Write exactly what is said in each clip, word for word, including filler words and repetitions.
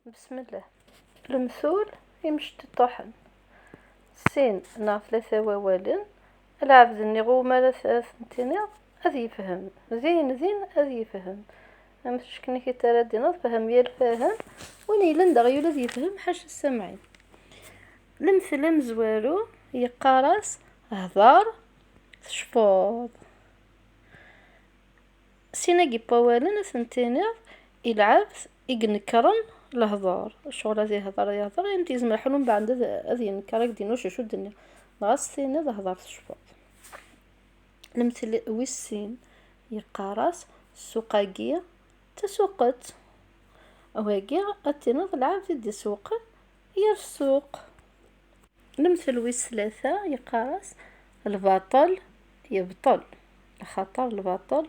Bismillah. Lemtul imecṭiṭuḥen. Sin neɣ tlata wawalen, lɛebd-nni ɣur-m ara t-, ad ten-tiniḍ ad yefhem. Din, din ad yefhem. Am teckenit ara d-tiniḍ, fhem ya lfahem. Win yellan d aɣyul ad yefhem, ḥaca ssamɛin. Lemtel amezwaru yeqqar-as: hder, tecfuḍ. Sin-agi n wawalen ad ten-tiniḍ i lɛebd i inekkren lehdur. Ccɣel ad ihder, yehder, ayen yezmer ḥlu mbeɛd ad, ad yenker, ad k-d-iniɣ acu, acu d-nniɣ. Dɣa s tiniḍ hder tecfuḍ. Lemtel wis sin yeqqar-as: ssuq-agi d tasuqet. Wagi ad tiniḍ lɛebd i d-isewqen yir ssuq. Lemtel wis tlata yeqqar-as: lbaṭel yebṭel, axaṭer lbaṭel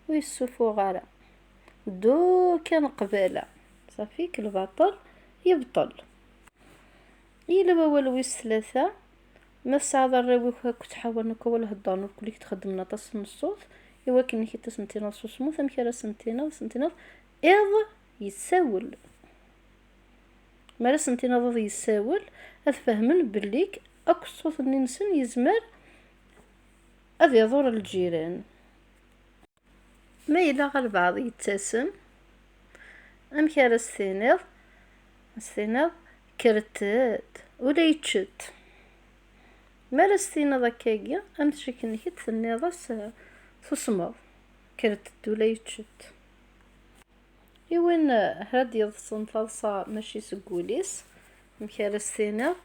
ur yessufuɣ ara. Ddu kan qbala, ṣafik, lbaṭel yebṭel. Yella wawal wis tlata, ma tesɛiḍ arraw-ik akk ttḥawalen akk awal heddren, ur kulli txeddmen aṭas n ṣṣut, i wakken ad sen-tiniḍ susmet, amek ara sen-tiniḍ? Ad sen-tiniḍ iḍ yessawel. Mi ara sen-tiniḍ iḍ yessawel, ad fehmen bellik akk ṣṣut-nni-nsen yezmer ad iḍur lǧiran. Ma yella ɣer lbeɛḍ yettasem, amek ara s-tiniḍ? Ad s-tiniḍ: kkret-d, ula yeččet. Mi ara s-tiniḍ akkagi, am tcikk-nnek i d-tenniḍ-as, eh, tusmeḍ, kkret-d ula yeččet. I win, eh, ara d-yeḍsen taḍsa mačči seg wul-is, amek ara s-tiniḍ?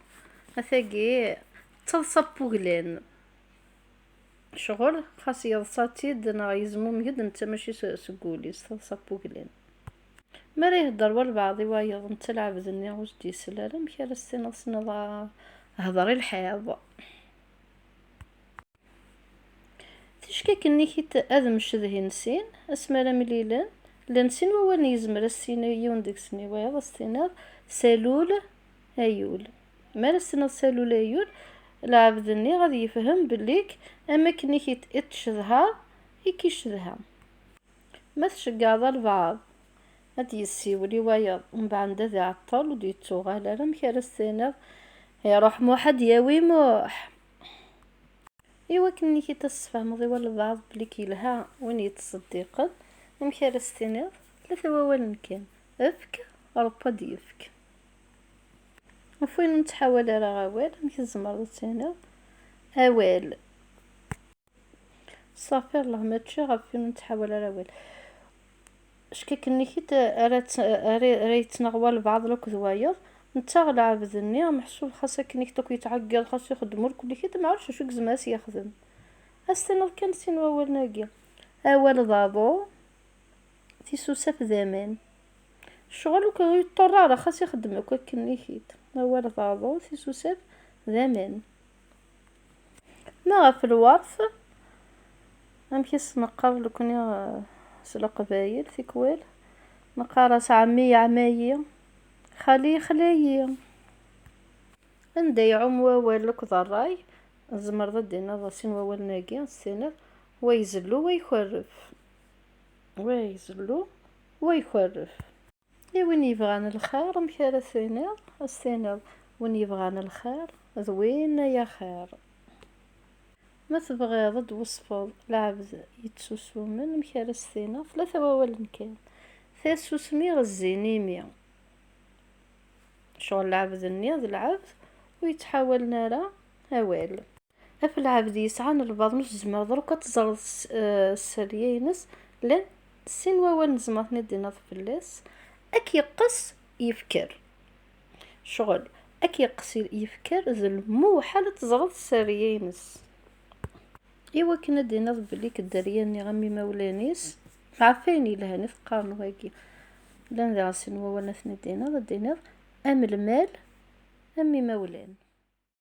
A tagi d taḍsa n wuglan. Ccɣel, xas yeḍsa-tt-id neɣ yezmumeg-d, netta mačči s-, seg wul-is, taḍsa n wuglan. Mi ara ihedder walbeɛḍ i wayeḍ, netta lɛebd-nni ur s-d-yesel ara, amek ara s-tiniḍ, tiniḍ, ah, hder i lḥiḍ? Ticki akken-nni-k-id ad mcedhin sin, asmi ara mlilen, llan sin wawalen yezmer ad s-tini yiwen deg-sen i wayeḍ, ad s-tiniḍ: salul, ayul. Mi ara s-tiniḍ salul, ayul, lɛebd-nni ad yefhem bellik am akken i k-id-, i t-tcedhaḍ, i k-icedha. Ma tceggɛeḍ albeɛḍ ad d-yessiwel i wayeḍ, mbeɛd ad iɛeṭṭel, ur d-yettuɣal ara, amek ara s-tiniḍ: iruḥ Muḥ ad d-yawi Muḥ? I wakken-nni-k i d-tessefhmeḍ i walbeɛḍ bellik yelha win yettṣeddiqen, amek ara s-tiniḍ? Tlata wawalen kan: efk, Ṛebbi ad d-yefk. Ɣef win ur nettḥawal ara awal, amek tzemreḍ ad tiniḍ awal? Ṣafir, llah, mačči ɣef win ur nettḥawal ara awal. Ticki akken-nni-k-id ara tt-, ara, ara yettnaɣ walbeɛḍ akked wayeḍ, netta lɛebd-nni, meḥsub xas akken-nni-k-id akk yettɛeggiḍ, xas ixeddem ur kulli-k-id, maɛlic acu i yezmer ad s-yexdem. Ad s-tiniḍ kan sin wawalen-agi: awal d aḍu, tisusaf d aman. Ccɣel ur k-, ur yeṭṭurra ara, xas ixeddem akk akken-nni-k-id. Awal d aḍu, tisusaf d aman. Ma ɣef lweṛt, amek i s-neqqar nekkni, eh, s leqbayel, tikwal? Neqqar-as: ɛemmi yeɛma-yi, xali yexla-yi. Anda iɛum wawal akked ṛṛay, tzemreḍ ad d-tiniḍ sin wawalen-agi, ad s-tiniḍ: wa izellu, wa ikerref. Wa izellu, wa ikerref. I win yebɣan lxir, amek ara tiniḍ? Ad s-tiniḍ: win yebɣan lxir d win ay axir. Ma tebɣiḍ ad d-twesfeḍ lɛebd yettusumen, amek ara s-tiniḍ? Tlata wawalen kan: tasusmi zzin imi. Ccɣel lɛebd-nni d lɛebd ur yettḥawalen ara awal. Ɣef lɛebd yesɛan lbaḍna ur tzemreḍ ara akk ad teẓreḍ s-, eh, sserya-ines, llan sin wawalen tzemreḍ ad ten-id-tiniḍ fell-as: ad k-yeqqes yefker. Ccɣel, ad k-yeqqes yefker, d lmuḥal ad teẓreḍ sserya-ines. I wakken ad d-tiniḍ belli dderya-nni am imawlan-is, ɣef wayen yelhan i teqqareḍ wagi, llan diɣen sin wawalen ad ten-id-tiniḍ, ad d-tiniḍ am lmal am imawlan.